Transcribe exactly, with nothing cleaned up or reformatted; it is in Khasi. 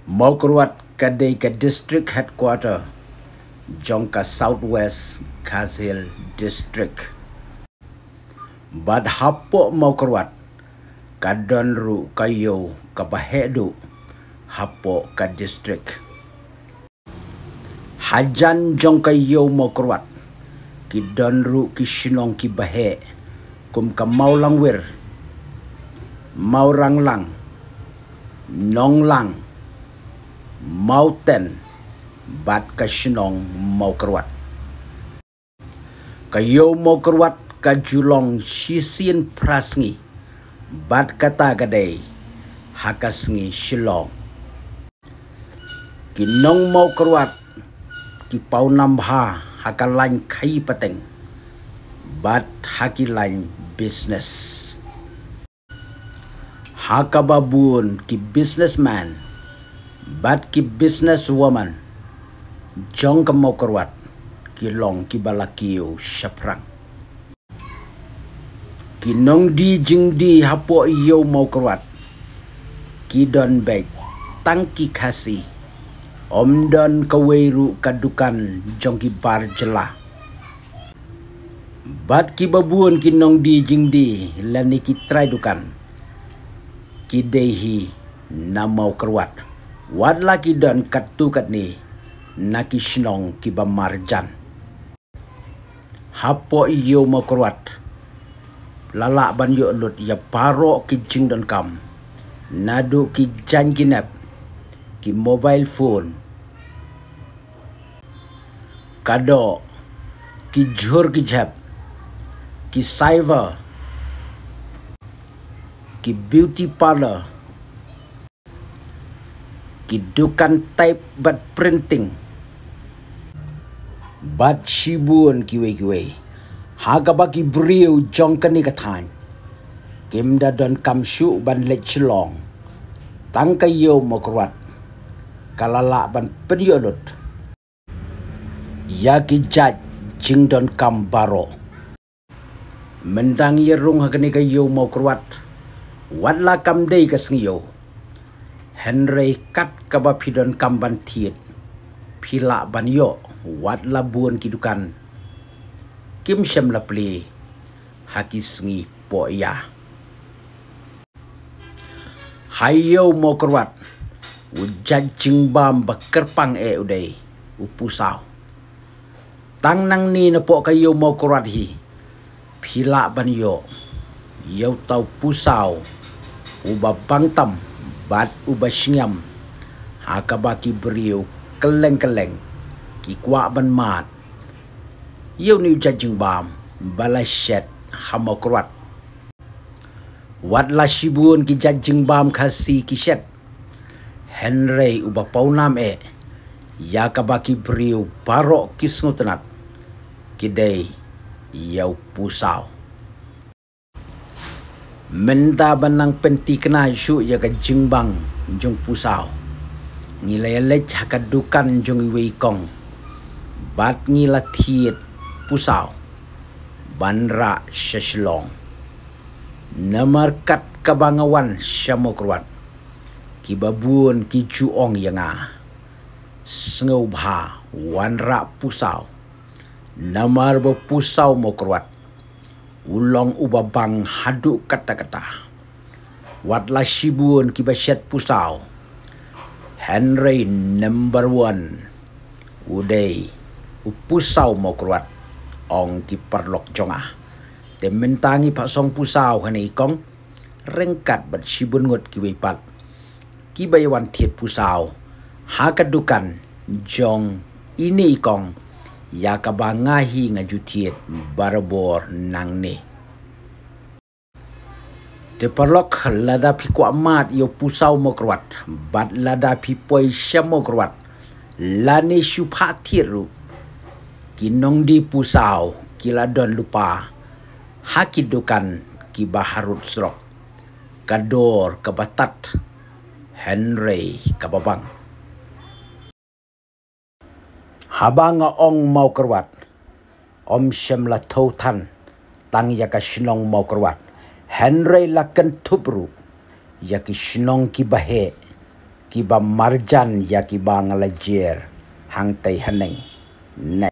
Mawkyrwat ka dei ka district headquarter jong ka South West Khasi Hills District. Bad hapoh Mawkyrwat ka don ruh ka ïew kaba heh duh hapoh ka district. Hajan jong ka ïew Mawkyrwat ki don ruh ki shnong kiba heh kum ka Mawlangwir, Mawranglang, Nonglang, Mawten bad ka shnong Mawkyrwat. Ka ïew Mawkyrwat ka ju long shisien phra sngi bad kata ka dei ha ka sngi Shillong. Ki nong Mawkyrwat ki pawnam bha ha ka lain khaïi pateng bad ha ki lain business. Ha kaba bun ki businessman bad ki businesswoman jong ka Mawkyrwat ki long kiba la kiew shaphrang. Ki nongdie jingdie hapoh ïew Mawkyrwat ki don beit tang ki Khasi, ym don kawei ruh ka dukan jong ki bar jylla. Bad kiba bun ki nongdie jingdie lane ki trai dukan ki dei hi na Mawkyrwat, wat la ki don katto katne na ki shnong kiba marjan. Hapoh ïew Mawkyrwat la lah ban ïoh lut ïa baroh ki jingdonkam, naduh ki jaiñ ki nep, ki mobile phone, ka doh, ki jhur ki jhep, ki cyber, ki beauty parlour, ki dukan type bad printing, bad shibun kiwei kiwei. Ha kaba ki briew jong kane ka thaiñ kim da donkam shuh ban leit Shillong, tang ka ïew Mawkyrwat ka la lah ban pynïoh lut ïa ki jait jingdonkam baroh. Mynta ngi ïa rung ha kane ka ïew Mawkyrwat, wat la kam dei ka sngi ïew, hynrei kat kaba phi donkam ban thied, phi lah ban ïoh, wat la bun ki dukan kim shym la plie ha ki sngi poh ïa. Ha ïew Mawkyrwat, u jait jingbam ba kyrpang eh u dei u pusaw. Tang nangne napoh ka ïew Mawkyrwat hi phi lah ban ïoh ïa uta u pusaw uba bang tam bad uba shngiam, ha kaba ki briew kylleng kylleng ki kwah ban mad ïa une u jait jingbam ba la shet ha Mawkyrwat. Wat la shibun ki jait jingbam Khasi ki shet, hynrei uba pawnam eh ïa kaba ki briew baroh ki sngewtynnat ki dei ïa u pusaw. Mynta ban nang pynthikna shuh ïa ka jingbang jong u pusaw, ngi la ïa leit ha ka dukan jong iwei i kong bad ngi la thied pusaw ban rah sha Shillong. Namar kat kaba nga wan sha Mawkyrwat, kiba bun ki ju ong ïa nga, sngewbha wanrah pusaw, namar ba pusaw Mawkyrwat u long uba bang haduh katta katta. Wat la shibun kiba shet pusaw, hynrei number one u dei u pusaw Mawkyrwat, ong ki paralok jong nga. Te mynta ngi phah song pusaw hane i kong, ryngkat bad shibun ngut kiwei pat kiba ïa wan thied pusaw ha ka dukan jong ine i kong, ïa kaba nga hi nga ju thied barabor nangne. Te paralok, lada phi kwah mad ïa u pusaw Mawkyrwat bad lada phi poi sha Mawkyrwat lane shu phah thied ruh, ki nongdie pusaw ki la don lypa ha ki dukan kiba harud surok. Ka dor kaba tad, hynrei kaba bang. Haba nga ong Mawkyrwat, ym shym la thew than tang ïa ka shnong Mawkyrwat, hynrei la kynthup ruh ïa ki shnong kiba heh, kiba marjan ïa kiba nga la jer hangtei haneng ne.